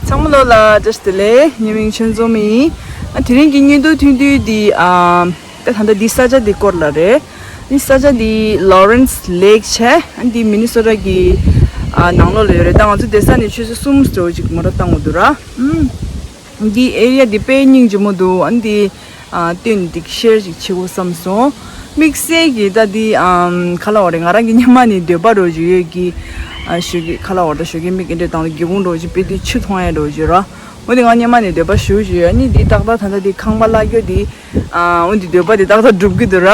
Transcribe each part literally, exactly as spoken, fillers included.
ཚང་མ་ལོ་ལ་བཀྲ་ཤིས་བདེ་ལེགས། ངའི་མིང་ཆོས་འཛོམས་ཡིན། ཨ་དེ་རིང་གི་བརྙན་ཐུང་ཐུང་ཐུང་འདི་ཨ་ད་ད་ལྟ་འདི་ས་ཆ་འདི་སྐོར་ལ་རེད། འདི་ས་ཆ་འདི་Lawrence Lake བྱས། ཨ་འདི་མི་ནི་སོ་ཊ་གི་ཨ་ནང་ལོགས་ལ་ཡོད་རེད། ད་ང་ཚོ་བསྡད་ས་ནས་ཆུ་ཚོད་གསུམ་ཙམ་ཅིག་མོ་ཊ་བཏང་དགོས་འདུག་ར། ཨུམ། འདི་area འདི་དཔེ་སྙིང་རྗེ་མོ་འདུག་ཨ་འདི་ཨ་སྟོན་འདི་ཤེར་ཅིག་བྱེད་དགོས་བསམ་སོང་། དམིགས་བསལ་གྱི་ད་འདི་ཨམ་ག་ལབ་དགོས་རེད། ང་རང་གི་སྔོན་མ་ནས་འདོད་པ་འདྲ་ཅིག་ཡོད་ཀི། ཨ་ཞོགས་ཀས་ག་ལབ་དགོས་རེད། ད་ཞོགས་ཀས་མིག་གི་འདྲེ་དང་སྒེའུ་ཁུང་འདྲ་ཅིག་དཔེ་དུས་ཆུ་མཐོང་ཡ་འདྲ་ཅིག་ར། འོ་དེ་ང་སྔོན་མ་ནས་འདོད་པ་ཞེ་པོ་ཅིག་ཡོད། ཨ་ནི་འདི་ཏག་ཏག་ད་ལྟ་འདི་ཁང་པ་གླ་རྒྱུ་འདི། ཨ་འོ་འདི་འདོད་པ་འདི་ཏག་ཏག་འགྲུབ་ཀྱི་འདུག་ར།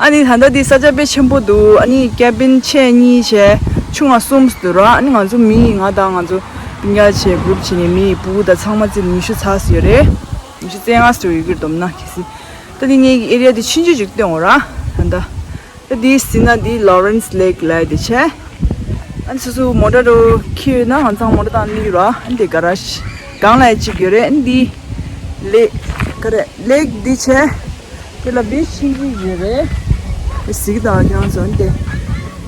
ཨ་ནི་ད་ལྟ་འདི་ས་ཆ་དཔེ་ཆེན་པོ་འདུག་ཨ་ནི་ཀེ་བིན་ཆེ་གཉིས་བྱས་ཆུང་བ་གསུམ་འདུག་ར། ཨ་ནི་ང་ཚོ་མི་ང་དང་ང་ཚོ་སྤུན་ཀྱག་བྱས་གུ་རུབ་བྱས་ནས་མི་ཕྲུ་གུ་དང་ཚང་མ་བརྩིས་ཉི་ཤུ་ཚར་ཡོད་རེད། ཉི་ཤུ་རྩ་ལྔ་ཙམ་ཡོད་ཀྱི་རེད་འདུག་ན་གལ་སྲིད། ད་འདི་ངའི་area འདི་ཆུང་ཆུང་ཅིག་སྟོན་འོ་ར། ད་ལྟ། ད་འདི་ཟིན་ན་འདི་Lawrence Lake ལབ་ཡ་འདི་བྱས། ཨ་ནི་སོ་སོ་མོ་ཊ་འདྲ་འཁྱེར་ཡོད་ན་ང་ཚང་མོ་ཊ་བཏང་ནི་ཡོད་ར། ཨ་ནི་འདི་ག་ར་ཤ་སྒང་ལ་ཡ་གཅིག་ཡོད་རེད། ཨ་ནི་འདི་ལེག་ག་རེ་ལེག་འདི་བྱས། དེ་ལ་བི་ཆི་ཆུང་ཆུང་ཡོད་རེད། འདི་གཟིགས་དང་ཁྱེད་རང་ཚོ། ཨ་ནི་འདི་ང་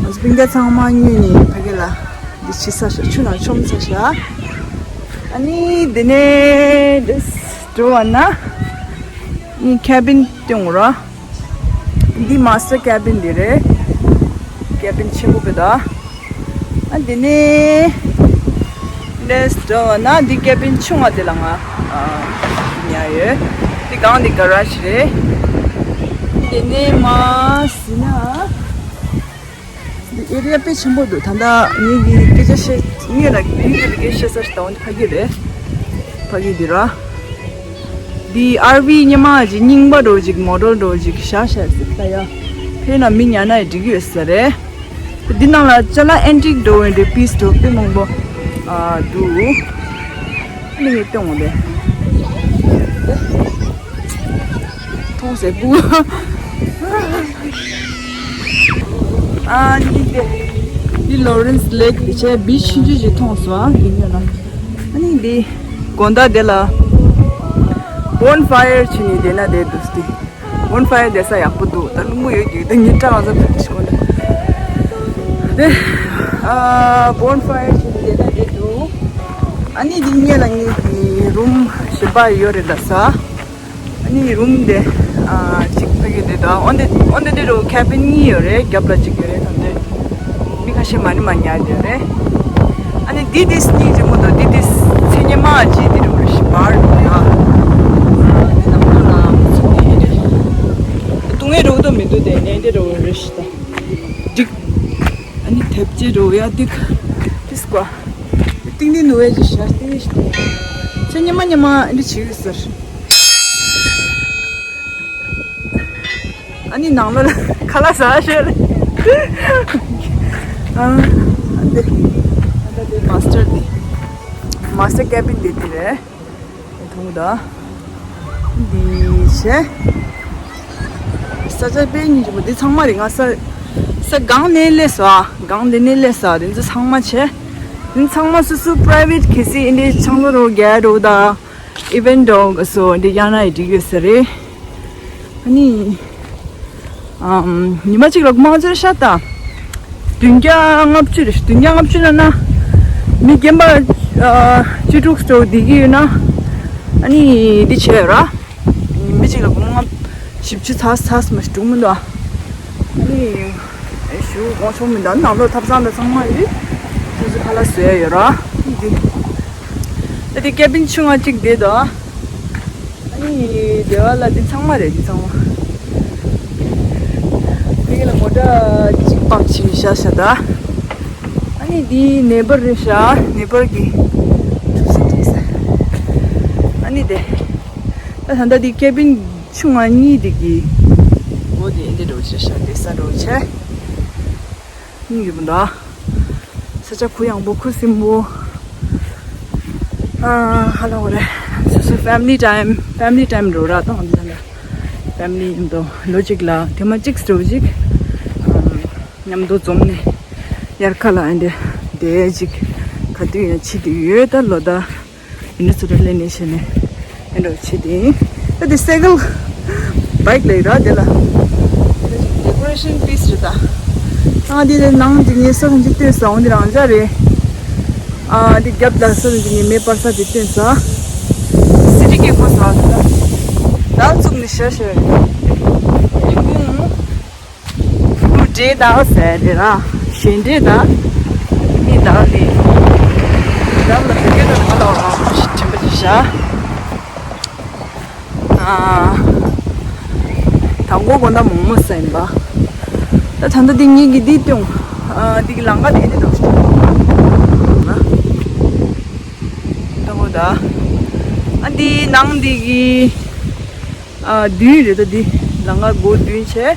ཚོ་སྤུན་ཀྱག་ཚང་མ་ཉོས་ནས་ཕ་གི་ལ་འདི་ཕྱི་ས་ཤ་ཆུ་ནང་མཆོང་ས་ཤ། ཨ་ནི་འདི་ནས་འདི་འགྲོ་བ་ན་ཨ་ནི་ཀེ་བིན་སྟོན་འོ་ར། འདི་master cabin འདི་རེད། ཀེ་བིན་ཆེན་པོ་དཔེ་ད། ཨ་འདི་ནས་འདི་འགྲོ་ན་འདི་ཀེ་བིན་ཆུང་བ་དེ་ལ་ང་ཨ་ཉར་ཡོད། འདི་སྒང་འདི་ག་ར་ཤ་རེད། འདི་ནས་མར་ཟིན་ན། འདི་area དཔེ་ཆེན་པོ་འདུག་ད་ལྟ་ངེད་ཀྱི་སྐད་ཆ་བཤད་ངེད་ལ་ཡུལ་དེ་ལ་སྐད་བཤད་ས་ཞིག་དང་འདི་ཕ་གི་རེད། ཕ་གི་འདི་ར། འདི་ཨར་ཝི་སྔོན་མ་ཅིག་རྙིང་པ་འདྲ་ཅིག་མོ་ཊ་འདྲ་ཅིག་བཞག་བཞག་ཟེར་ད་ཡ། དཔེར་ན་མི་ཉར་ན་ཡང་འགྲིག་གི་ཡོད་ས་རེད། འདི་ནང་ལ་ཅ་ལག་ཨན་ཊིག་འདྲ་བའི་འདྲ་པིས་འདྲ་དཔེ་མང་པོ་ཨ་འདུག་ཨ་ནི་ངས་སྟོན་འོང་དེ། མཐོང་ཟེར་བུ། ཨ་ནི་དེ། འདི་Lawrence Lake འདི་བྱས་བི་ཆི་ཆུང་ཆུང་ཅིག་མཐོང་སོང་ཨ་འདི་ཉོ་ན། ཨ་ནི་འདི་དགོང་དག་དེ་ལ་bonfire བྱས་ནས་བསྡད་ན་བསྡད་འདུག་སྟེ། bonfire བསྡད་ས་ཡག་པོ་འདུག་ད་རླུང་བུ་ཡོད་ཀྱི་ད་ཉིན་གྲང་ང་ཚོ་ཕེབས་ཤིག་གོ་ནས། དེ་ཨ་bonfire བྱས་ནས་བསྡད་ན་བསྡད་འདུག་ཨ་ནི་འདི་སྔོན་ལ་ངེད་ཀྱི་རུམ་གཞན་པ་ཡོད་རེད་ད་ས། ཨ་ནི་རུམ་དེ་ཨ་གཅིག་ཕ་གི་དེ་དང་འོན་ཏེ་འོན་ཏེ་འདི་རུ་ཁེ་བིན་གཉིས་ཡོད་རེད། རྒྱབ་ལ་གཅིག་ཡོད་རེད། ད་འདི་མི་ཁ་ཤས་མ་ནི་མ་ཉར་ཡོད་རེད། ཨ་ནི་འདི་དེ་སྙིང་རྗེ་མོ་འདུག་འདི་དེ་ཚེ་སྔོན་མ་ཅིག་འདི་རུ་རེ་ཞིག་བར་འདུག་ཡ། འདི་ནང་ལོགས་ལ་ཚུགས་ནི་ཡིན་རེད། སྡུག་བསྔལ་རུ་དོ་མི་འདུག་དེ་ནས་འདི་རུ་རེ་ཞིག་ད་འགྲིག་ཨ་ནི་ཐེབས་ཅེ་རུ་ཡ་འདི་ཁ་འདི་སྐོར། ཏིང་ཏིང་ནུ་བའི་ཅི་ཤ་ཏི་ཤ་ཏི། ཚེ་ཉི་མ་ཉི་མ་འདི་བྱེད་ཡོད་ཟེར། ཨ་ནི་ནང་ལོགས་ལ་ཁ་ལག་ཟ་ཤེས་རེད། ཨ་འདི་ཨ་འདི་མ་སི་ཊར་འདི་མ་སི་ཊར་ཀེ་བིན་འདི་འདི་རེད། མཐོང་གི་འདུག་འདི་བྱས། ས་ཆ་དཔེ་སྙིང་རྗེ་པོ་འདི་ཚང་མ་རེད། ང་ས་ས་སྒང་ནས་སླེབས་སོང་ཨ། སྒང་འདི་ནས་སླེབས་སོང་། འདི་ཚོ་ཚང་མ་བྱས། འདི་ཚང་མ་སོ་སོ་private གལ་སྲིད་འདི་ཆང་ས་རོ་རྒྱག་རོ་དང་event འགྲོ་དགོས་སོ་འདི་གཡར་ན་ཡི་འགྲིག་ཡོད་ས་རེད། ཨ་ནི། ཨམ། ཉི་མ་གཅིག་ལ་དམངས་གཙོའི་ཤ་སྟག་བདུན་བརྒྱ་ལྔ་བཅུ་རེད། བདུན་བརྒྱ་ལྔ་བཅུ་ན་ན། མི་རྒན་པ་ཨ་བཅུ་དྲུག་ཙམ་བསྡད་ཀྱི་ཡོད་ན། ཨ་ནི་འདི་བྱས་ཡོད་ར། ཉི་མ་གཅིག་ལ་སྒོར་མོ་ལྔ་བཞི་བཅུ་ཚར་ཚར་མ་ཞིག་འགྲོ་མི་འདུག་ཨ་ནི་ཞུ་དགོངས་ཆོག་མི་འདུག་ནང་ལོགས་ཐབ་ཚང་དང་ཚང་མ་ཡོད། ཁྱོད་ཚོ་ཁ་ལག་བཟོ་ཡ་ཡོད་ར། འདི། ད་དེ་ཀེ་བིན་ཆུང་ང་གཅིག་བསྡད་འདུག་ཨ་ནི་སྡེ་བ་ལ་འདི་ཚང་མ་རེད། འདི་ཚང་མ། དེ་ག་ལ་མོ་ཊ་གཅིག་པག་ཕྱིན་ཤ་ཤ་ད། ཨ་ནི་འདི་ནེ་བར་རེད་ཤག་ནེ་བར་གི་ཐུགས་སྲས་ཐུགས་སྲས། ཨ་ནི་དེ། ད་ད་ལྟ་འདི་ཀེ་བིན་ཆུང་ང་གཉིས་དེ་གི་སྒོ་དེ་འདི་འགྲོ་བྱས་ཤག་དེ་ས་འགྲོ་བྱས། སྙིང་རྗེ་པོ་འདུག་ས་ཆ་གུ་ཡངས་པོ་ཁུ་སིམ་པོ། ཨ་ཧ་ལ་འོ་རེད། སོ་སོ་family time family time འགྲོ་ར་དང་འདི་ལ་family ཡིན་དོ་ལོ་གཅིག་ལ་ཐེངས་མ་གཅིག་འགྲོ་གཅིག་མཉམ་དུ་འཛོམས་ནས་དབྱར་ཁ་ལ་ཨ་འདི་དེ་གཅིག་ག་དུས་ཡང་ཕྱི་དུས་ཡོད་ད་ལོ་ད། ཡིན་ན་ཚུར་ལེན་ནས་བྱས་ནས་ཨེ་འདྲ་བྱེད་དེ་ཡིན། ད་དེ་སེ་གལ་བྷའིཀ་ལས་ར་དེ་ལ་decoration piece རེད་ད། ཨ་དེ་དེ་ནང་དེ་ངའི་ས་ཁོང་ཅིག་ལྟོས་ས་འོང་དེ་རང་འཇགས་རེད། ཨ་འདི་རྒྱབ་ལ་ས་འདི་ནི་མེ་སྤར་ས་འདི་བསྟན་ས། སི་ཏི་གི་སྒོ་ས་ད་བཙུགས་ནས་ཤ་ཤ་ཉིན་གུང་ཀུ་འདྲེ་དང་ཟེར་དེ་ར་ཞེ་འདྲེ་དང་མི་དང་ལི་རབ་ལ་བོད་སྐད་དང་མ་ལའོ་རང་ཞིག་དྲན་པ་ཞིག་བཞག་ཨ། དང་པོ་དགོང་དག་མོག་མོག་ཟ་ཡིན་པ། ད་ད་ལྟ་འདི་ངེད་ཀྱི་འདི་སྟོན། ཨ་འདི་གི་ལམ་ཁ་དེ་འདི་འགྲོ་ཞིག་ད་གོ་ད། ཨ་འདི་ནང་འདི་གི་ཨ་མདུན་རེད། ད་འདི་ལམ་ཁ་སྒོ་མདུན་བྱས།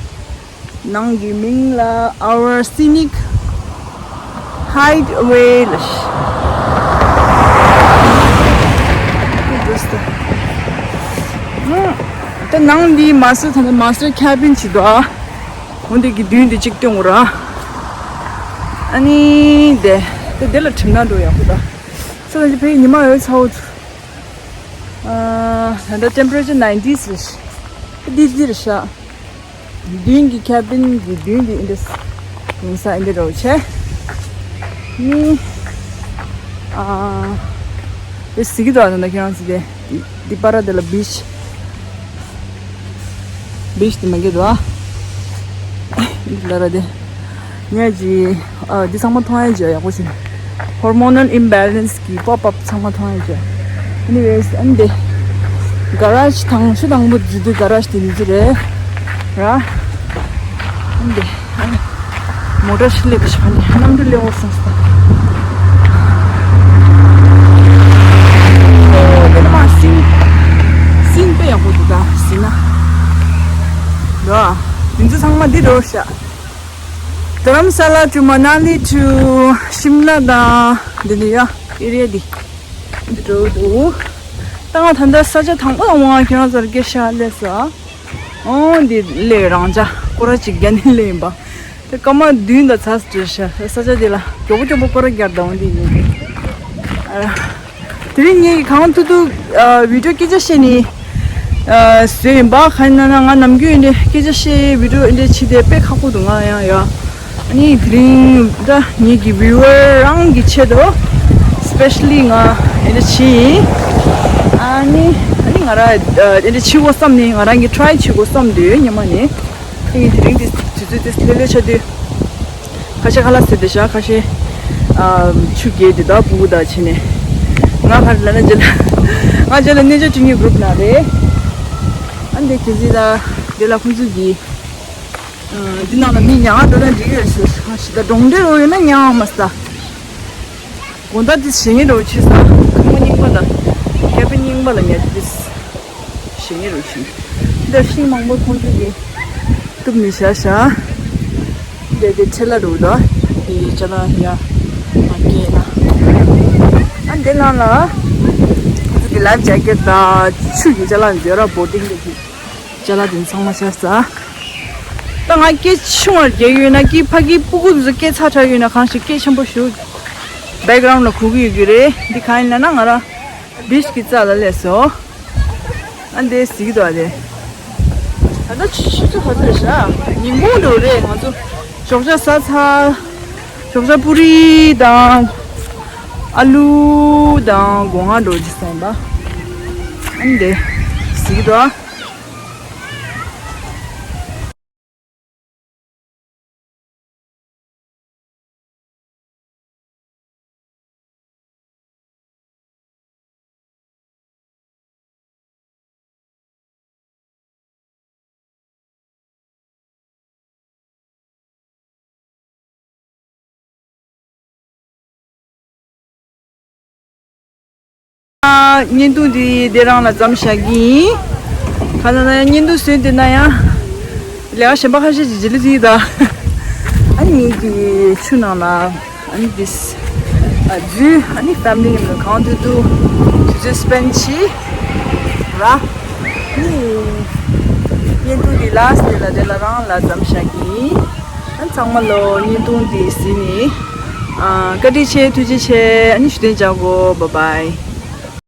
ནང་གི་མིང་ལ་Our Scenic Hideaway ལ་ཤི། ད་ནང་འདི་master ད་ནི་master cabin ཅིག་འདུག་ཨ། འོ་འདི་གི་མདུན་འདི་གཅིག་སྟོན་དགོས་ར། ཨ་ནི་དེ་དེ་དེ་ལ་ཁྲིམས་ན་འགྲོ་ཡག་པོ་ད། ས་ད་ཅི་ཕའི་ཉི་མ་ཡོད་ཚ་བོ། ཨ་ད་ལྟ་temperature nineties རེད་ཤི། འདི་འདི་རེད་ཤག་མདུན་གྱི་cabin གྱི་མདུན་གྱི་ཨིན་དྲེས་ཡིན་ས་ཨིན་དྲེ་རོ་ཆེ། ནི་ཨ་དེ་ཟི་གི་དོ་ཨ་ན་ཁྱེད་རང་ཚོ་དེ་འདི་པ་ར་དེ་ལ་beach beach དེ་མ་གི་དོ་ཨ་ལ་ར་དེ་ངས་ཀྱི་ཨ་འདི་ཚང་མ་མཐོང་ཡ་ཅི་ཡག་པོ་ཞིག Hormonal imbalance གི་pop up ཚང་མ་མཐོང་ཡོད་ཀྱི། Anyways ཨ་ནི་དེ་garage དང་ཤུ་དང་པོ་འཛུལ་དུས་garage དེ་ནི་ཅི་རེད་ར། ཨ་ནི་དེ་ཨ་ནི་མོ་ཊ་ཤི་ལེ་གི་ཤ་ནི་གནམ་གྲུ་ལེ་འོ་སོང་སོང་། ཨོ་དེ་ནི་མ་སིན་སིན་དཔེ་ཡག་པོ་འདུག་ད་སིན་ན་ར། དེ་ཚོ་ཚང་མ་འདི་རོ་ཤ། Dharamsala to Manali to Shimla དང་འདི་ནི་ཡ་ཨེ་རི་ཡ་འདི་འདི་འགྲོ་འདུག་ད་ང་ད་ལྟ་ས་ཆ་དང་པོ་དང་པོ་ང་ཁྱེད་རང་ཚོར་སྐད་ཆ་སླེབས་སོང་། ཨོ་འདི་ལས་རང་ཅག་སྐོར་ར་ཅིག་རྒྱ་ནི་ལས་ཡིན་པ། དེ་སྐར་མ་བདུན་དང་ཚར་སོང་ཤག་ས་ཆ་འདི་ལ་མགྱོགས་པོ་མགྱོགས་པོ་སྐོར་ར་རྒྱག་དང་འདི་ཡིན། དེ་རིང་ངས་གང་ཐུབ་ཐུབ་ཨ་བི་ཌིའོ་སྐད་ཆ་བཤད་ནི་ཨ་བཟོས་ཡིན་པ། གང་ཡིན་ན་ང་ནམ་རྒྱུན་འདི་སྐད་ཆ་བཤད་བི་ཌིའོ་འདི་བྱེད་དེ་དཔེ་ཁག་པོ་འདུག་ང་ཡང་ཡ། ཨ་ནི་དེ་རིང་ད་ངེད་ཀྱི་viewer རང་གི་ཆེད་དུ་specially ང་འདི་བྱས་ཡིན། ཨ་ནི་ཨ་ནི་ང་རང་འདི་བྱེད་དགོས་བསམ་ནི་ང་རང་གི་try བྱེད་དགོས་བསམ་དུས་ཉི་མ་ནི་ཨ་ནི་དེ་རིང་འདི་དུས་ཚོད་དེ་ལྷོད་ལྷོད་ཆགས་དུས། ཁ་ཤས་ཁ་ལག་ཟས་བསྡད་ཤག་ཁ་ཤས་ཨ་ཆུ་རྐྱལ་དེ་དག་སྤུ་གུ་དག་བྱས་ནས། ང་ག་རེ་ལབ་ན་རྗེས་ལ་ང་རྗེས་ལ་གནས་མཇལ་འཕྲིན་ཡིག་གུ་རུབ་ནང་རེད། ཨ་འདི་གི་ཟི་ལ་འདི་ལ་ཁོང་ཚོ་གི་ཨ་འདི་ནང་ལ་མི་ཉང་འགྲོ་ན་འགྲིག་ཡོད་ཟེར། ཨ་ཞི་ད་གྲོང་སྡེ་རུ་ཡོད་ན་ཉང་མ་ས། དགོང་དག་དེ་བྱེད་ངེས་འགྲོ་ཆེ་ས། ཁང་པ་རྙིང་པ་ལ་ཁེ་པེ་རྙིང་པ་ལ་ཉལ་དེ། ཞེ་ངེས་རུ་ཤིང་། འདིར་ཤིང་མང་པོ་ཁོང་ཚོས་ཀྱིས་གཏུབ་ནས་བཞག་བཞག་འདི་དེ་ཁྲེ་ལ་རུ་ལ་དེ་ཅ་ལག་ཡ་མ་སྐྱེས་ན། ཨ་འདི་ནང་ལ་ཁོང་ཚོས་ཀྱི་life jacket དང་ཆུ་ཡི་ཅ་ལག་འཛེར་ར་boating གི་ཅ་ལག་དེ་ཚང་མ་བཞག་ས། ད་ང་སྐད་ཆུང་བར་རྒྱག་ཡོད་ན་ཀི་ཕ་གི་སྤུ་གུ་ཚོ་སྐད་ཚ་དྲག་ཡོད་ན་གང་ཞིག་སྐད་ཆེན་པོ་ཞུ། background ལ་གོ་གི་ཡོད་ཀྱི་རེད། འདི་གང་ཡིན་ལབ་ན་ང་རང་beach གི་རྩ་ལ་སླེབས་སོང་། ཨ་འདི་གཟིགས་འདུག་ཨ་དེ། ད་ལྟ་ཆུ་ཚོད་ག་ཚོད་རེད་ཤག་ཉིན་གུང་འགྲོ་རེད་ང་ཚོ། ཞོགས་ཇ་ཟ་ཚར། ཞོགས་ཇ་པུ་རི་དང་ཨ་ལུ་དང་སྒོ་ང་འགྲོ་རྒྱུ་ཟ་ཡིན་པ། ཨ་འདི་གཟིགས་འདུག་ཨ། ཨ་བརྙན་ཐུང་འདི་འདི་རང་ལ་མཚམས་བཞག་གི་ཡིན། ག་ན་ན་བརྙན་ཐུང་བཟོས་འདི་ན་ཡང་ལས་ཀ་གཞན་པ་ཁ་ཤས་ཀྱི་རྗེས་ལུས་ཡིན་ད། ཨ་ནི་ངེད་ཀྱི་ཆུ་ནང་ལ་ཨ་ནི་འདི་ཨ་འཛུལ། ཨ་ནི་family རྣམས་ལ་གང་དུ་དུ་དུས་ཚོད་spend བྱེད་ར། ཨ་ནི་བརྙན་ཐུང་འདི་last འདི་ལ་དེ་ལ་རང་ལ་མཚམས་བཞག་གི་ཡིན། ཨ་ཚང་མ་ལོ་བརྙན་ཐུང་འདི་གཟིགས་ནས་ཨ་བཀའ་དྲིན་ཆེ། ཐུགས་རྗེ་ཆེ། ཨ་ནི་ཞུ་དོན་བྱ་གོ bye bye།